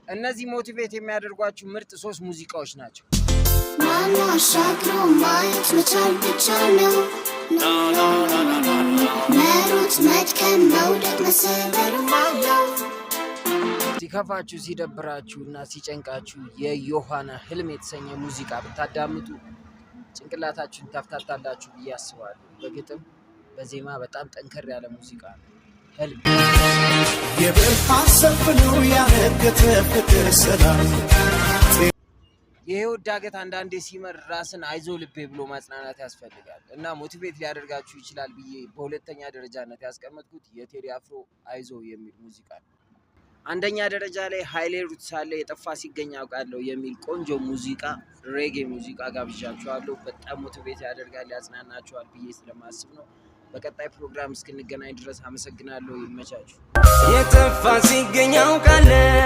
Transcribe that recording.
እነዚህ motivate የሚያደርጓችሁ ምርጥ ሶስት ሙዚቃዎች ናቸው። ማነው አሻግሮ ማየት መቻል ብቻ ነው። መሮጥ፣ መድከም፣ መውደቅ፣ መሰበርም አለው። ሲከፋችሁ፣ ሲደብራችሁ እና ሲጨንቃችሁ የዮሐና ህልም የተሰኘ ሙዚቃ ብታዳምጡ ጭንቅላታችሁን ታፍታታላችሁ ብዬ አስባለሁ። በግጥም በዜማ በጣም ጠንከር ያለ ሙዚቃ ነው። ህልም። የብርሃን ሰልፍ ነው ያነገተ ፍቅር ሰላም። የህይወት ዳገት አንዳንዴ ሲመር ራስን አይዞ ልቤ ብሎ ማጽናናት ያስፈልጋል እና motivate ሊያደርጋችሁ ይችላል ብዬ በሁለተኛ ደረጃነት ያስቀመጥኩት የቴዲ አፍሮ አይዞ የሚል ሙዚቃ ነው። አንደኛ ደረጃ ላይ ሀይሌ ሩትስ አለ፣ የጠፋ ሲገኝ አውቃለሁ የሚል ቆንጆ ሙዚቃ፣ ሬጌ ሙዚቃ ጋብዣችኋለሁ። በጣም motivate ያደርጋል፣ ያጽናናችኋል ብዬ ስለማስብ ነው። በቀጣይ ፕሮግራም እስክንገናኝ ድረስ አመሰግናለሁ። ይመቻችሁ። የጠፋ ሲገኝ አውቃለሁ።